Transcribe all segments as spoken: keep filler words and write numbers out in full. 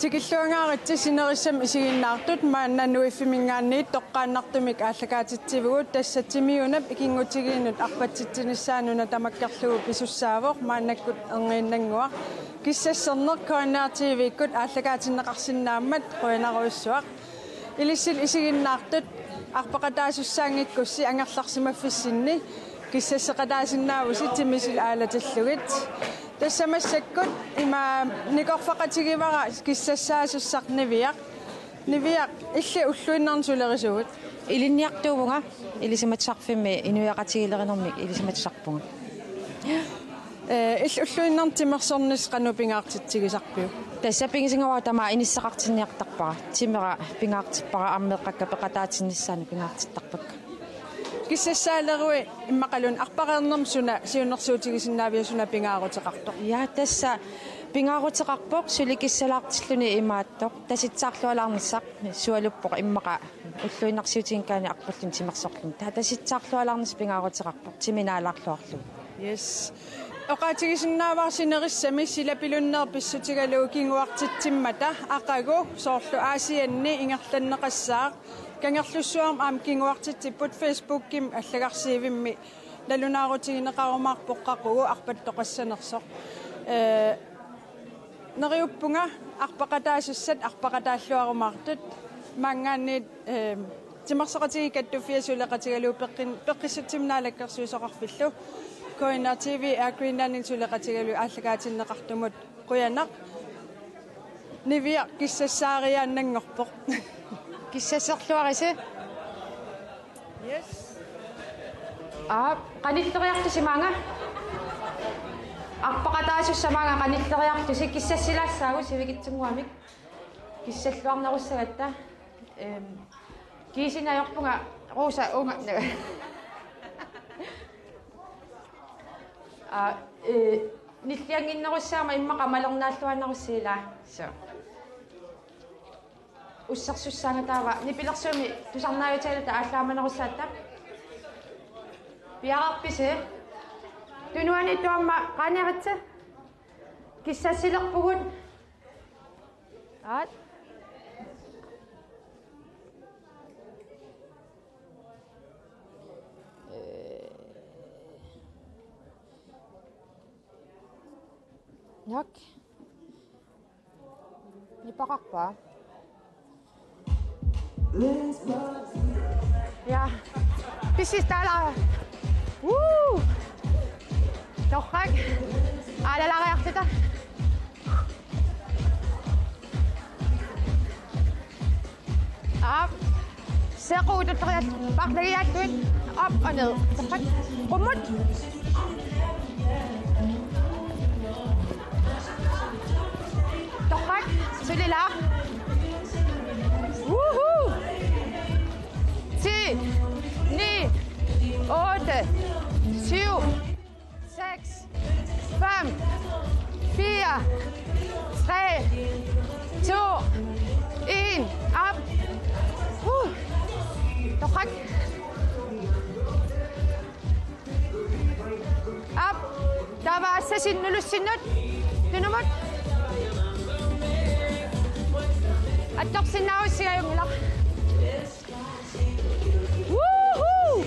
Tikilluangaaritsi sinerissami isiginnaartut. Maanna Nuiffiminngaanniit toqqaannartumik aallakaatitsivugut, tassa Timiunap ikinngutigiinnut arpatsitsinissaa nuna tamakkerlugu pisussaavoq, maannakkut erniinnannguaq. Kissasserneq K N R T V-kkut aallakaatinneqarsinnaammat qujanarujussuaq. Ilissi isiginnaartut arpaqataasussaanngikkussi angerlarsimaffissinni kissasseqataasinnaavusi timisilu aalatillugit. Tassa massakkut ima nikorfaqatigivara kissassaassutissaq Niviaq. Niviaq, illit ulluinnarni sulerisuuit? Ilinniartuuvunga, Ilisimatusarfimmi inuiaqatigiilerinermik ilisimatusarpunga. Ee, illit ulluinnarni timersornissaq qanoq pingaartitsigisarpiuk? Tassa pigisagara tamaat inissaqartinniartarpara. Timera pingaartippara, aamma meeqqakka peqataatinnissaannut pingaartittarpakka. Kissassaaleruit immaqaluunniit arpareernermi suna siunnersuutigisinnaaviuk, suna pingaaruteqartoq? Ja, tassa pingaaruteqarpoq, suli kissalaartilluni imaattoq. Tasitsaarlualaarnissaq sualuppoq immaqa ulluinnarsiutiginngikkaanik arpalluni timersorluni. Taava tasitsaarlualaarnissaq pingaaruteqarpoq, timi naalaarluarlugu. Yes. Oqaatigisinnaavara sinerissami silapilunneq pissutigalugu kinguartitsimmata aqagu, soorlu Aasianni ingerlanneqassaaq. Kangerlussuarmi aamma kinguartitsipput, Facebookimi allagarsiivimmi nalunaarutigineqarumaarpoq qaqugu arpattoqassanersoq. Ee, neriuppunga arpaqataasussat arpaqataalluarumaartut, maanngaanniit, ee, timersoqatigiit kattuffia suleqatigalugu peqqin-, peqqissutsimik naalakkersuisoqarfillu, K N R T V Air Greenlandimik suleqatigalugu aallakaatinneqartumut qujanaq. Niviaq, kissassaariaannanngorpoq. Kissasserluarisi. Yes. Aap, qanilleriartusi maanga. Arpaqataasussat maanga qanilleriartusi, kissassilaassaagut sivikitsunnguamik. Kissalluarnerussagatta. Ehm, kiisinaajorpunga Rosa unga. Aa, ee, nilliannginnerussaama immaqa malernaalluaannarussi ilaa. So. Ussersussaanga taava nipilersuummi tusarnaajutigilluta aallaamanerussaatta. Piareerpisi? Tunuaniittoq aamma qaaniaritsi. Kissassilerpugut. Aat. Ee. Nak. Nipaqarpa? Ja. Pissis taala. Woo! Torrak. Aalalaariarluta. Aap. Sequt utoqqaliat, paarlagiaattuit, op og ned. Torrak. Qummut. Torrak. Suli ilaa. Woohoo! Ti, ni, otte, syv, seks, fem, fire, tre, to, en. Op. Uh. Torrak. Op. Taava assasin nulussinnut. Tunumut. Attorsinnaarussigaanngilaq. Woohoo!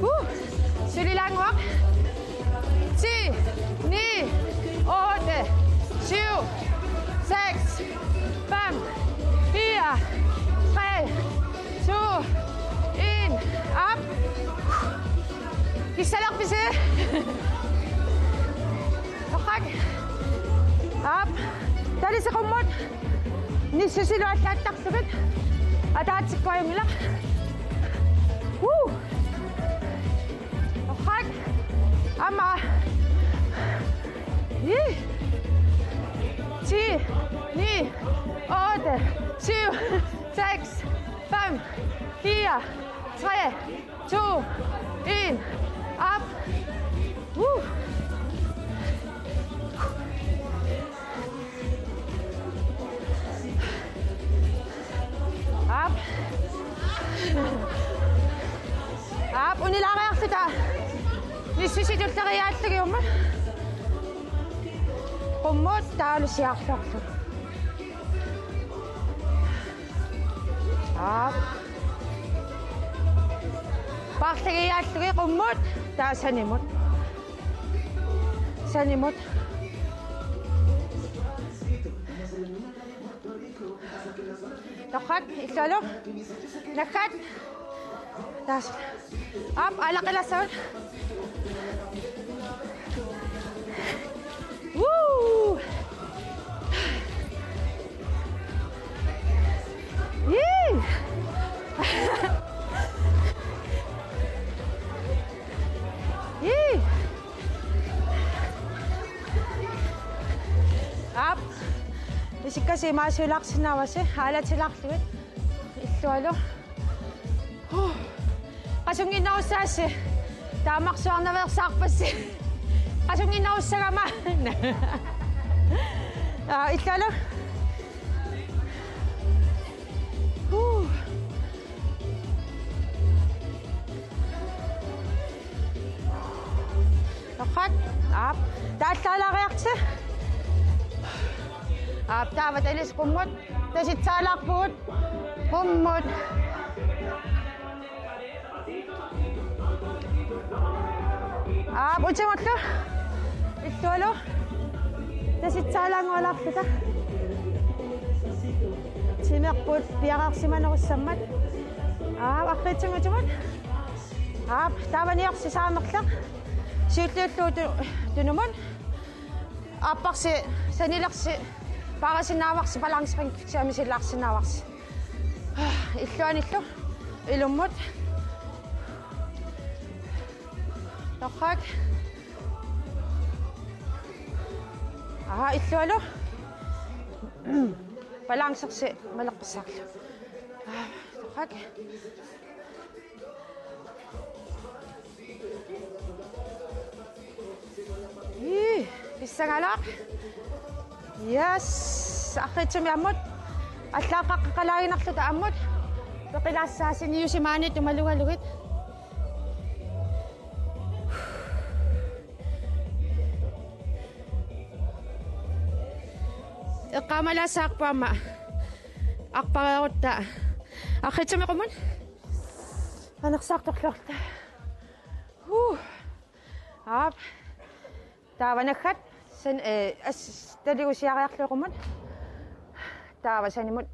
Woo! Suli ilaannguaq. Ti, ni, otte, syv, seks, fem, fire, tre, to, en. Op. Kissalerpisi? Torrak. Op. Talisi qummut. Nissusilu allaattarlugit. Ataatsikkuajunngilaq. Woo. Torrak. Aamma. Ii. Ti, ni, otte, syv, seks, fem, fire, tre, to, en. Op. Woo. Sisitulleriaallugit qummut. Qummut taavalu siaarluarlugit. Aap. Paarlagiaallugit qummut taava sanimut. Sanimut. Torrak, illualu. Naggat. Taas. Aap, aalaqilassavut. Woo! Yee! Yee! Aap. Isikka imaasiulaarsinnaavasi, aalatilaarlugit. Illualu. Huh. Qasunnginnerussaasi. Taamaarsuarnaveersaarpassi. Qasunnginnerussagama. Aa, illualu. Huh. Torrak. Aap. Taallaalaariarsi. Aap, taava talissi qummut. Tasitsaalaarpugut. Qummut. Aap, utimullu. Illualu. Tasitsaalaanngualaarluta. Timerput piareersimanerussammat. Aap, arriitsumik utimut. Aap, taava niorsi saamerleq. Siulliullugu tu-, tunumut. Aapparsi sanilersi paarisinnaavarsi, balancering kvitsiami silaarsinnaavarsi. Illuanillu ilummut. Torrak. Aha, illualu. Balancersi maleqqissaarlu. Aha, torrak. Ii, pissangalaaq. Yes, arriitsumik ammut. Allaaqqaqqalaaginnarluta ammut. Peqilaassaasi niusi maani tumalugalugit. Eqqaamalaassavarput aamma. Arpareerutta. Arriitsumik qummut. Anersaartorluarluta. Huh. Aap. Taava naggat. San, eh, as-, taligusiariarlugu qummut. Taava sanimut.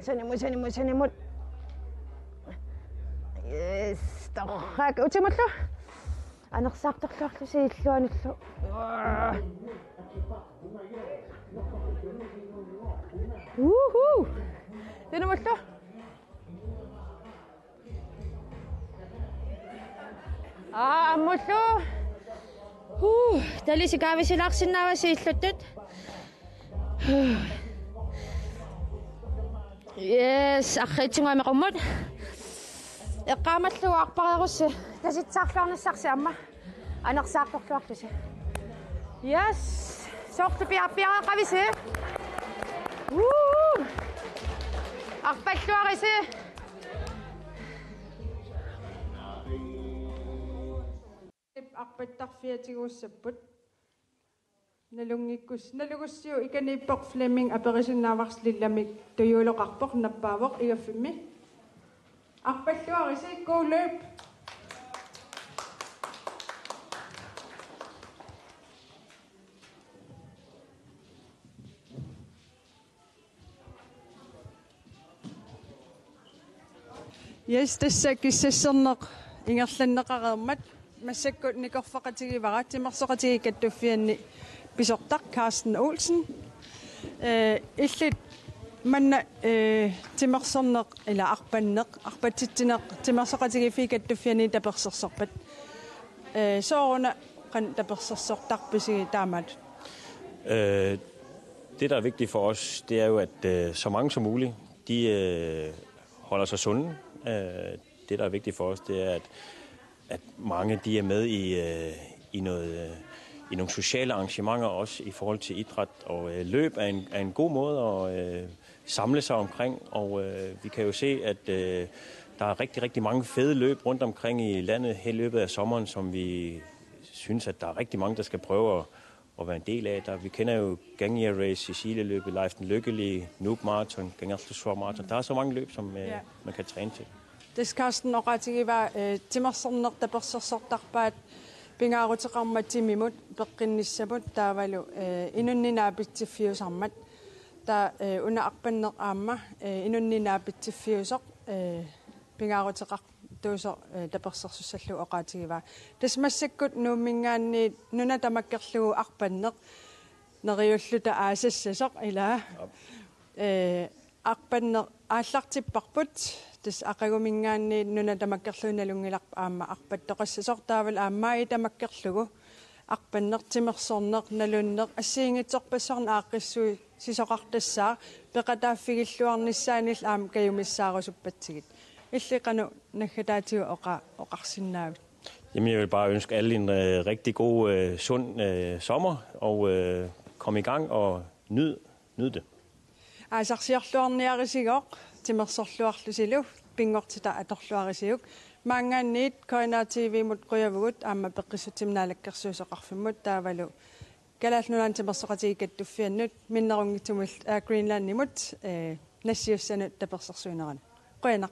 Sanimut, sanimut, sanimut. Yes, torrak. Utimullu. Anersaartorluarlusi illuanillu. Uhu. Tunumullu. Aa, ammullu. Huh, talissi kaavisilaarsinnaavasi illuttut. Yes, arriitsunnguamik qummut. Eqqaamallugu arpareerussi. Tasitsaarluarnissarsi aamma. Anersaartorluarlusi. Yes. Soorlu pia-, piareeqqavisi? Woo! Arpalluarisi. Arpattarfia tiguussapput. Nalunngikkus-, nalugussiuk ikaniippoq Flemming aperisinnaavarsi lillamik tujuuloqarpoq nappaavoq igaffimmi. Arpalluarisi, god løb! Yes, tassa kissasserneq ingerlanneqareermat massakkut nikorfaqatigivara Timersoqatigiit Kattuffianni pisortaq Carsten Olsen. Eh, illit manna, eh, timersorneq ila arpanneq, arpatsitsineq Timersoqatigiiffiit Kattuffianni tapersersorpat. Eh, sooruna qanoq tapersersortarpisigit taamaat? Øh, det, der er vigtigt for os, det er jo, at øh, så mange som muligt, de øh, holder sig sunde. Øh, det, der er vigtigt for os, det er, at, at mange de er med i, øh, i, noget, øh, i nogle sociale arrangementer, også i forhold til idræt. Og øh, løb er en, er en god måde at øh, samle sig omkring, og øh, vi kan jo se, at øh, Der er rigtig, rigtig mange fede løb rundt omkring i landet hele løbet af sommeren, som vi synes, at der er rigtig mange, der skal prøve at, at være en del af. Der, vi kender jo Gangia Race, Sicilialøbet, Leif den Lykkelige, Nuuk Marathon, Kangerlussuaq Marathon. Der er så mange løb, som øh, ja. Man kan træne til. Tassa Carsten oqaatigivaa, eh, timersorneq tapersersortarpaat pingaaruteqarmat timimut peqqinnissamut taavalu, eh, inunnik naapitsiffiusarmat. Taava, eh, una arpanneq aamma, eh, inunnik naapitsiffiusoq, eh, pingaaruteqartuusoq, eh, tapersersussallugu oqaatigivaa. Tassa massakkut Nuumminngaanniit nuna tamakkerlugu arpanneq neriulluta aasassasoq ilaa. Aap. Eh, arpanneq aallartipparput, tassa aqaguminngaanniit nuna tamakkerlugu nalunngilarput aamma arpattoqassasoq taavalu aamma maajip tamakkerlugu arpanneq, timersorneq, nalunneq, assigiinngitsorpassuarnik aaqqissuussisoqartassaaq, peqataaffigilluarnissaanillu aamma kajumissaarusuppatsigit. Illit qanoq naggataatigut oqa-, oqarsinnaavit? Jamen, jeg vil bare ønske alle en øh, rigtig god, øh, sund øh, sommer, og øh, kom i gang og nyd, nyd det. Aasarsiorluarniarisigooq, timersorluarlusilu, pinngortitaq atorluarisiuk. Maanngaanniit K N R T V-mut qujavugut aamma Peqqissutsimut Naalakkersuisoqarfimmut taavalu Kalaallit Nunaanni Timersoqatigiit Kattuffiannut minnerunngitsumillu Air Greenlandimut, eh, nassiussanut tapersersuinerani. Qujanaq.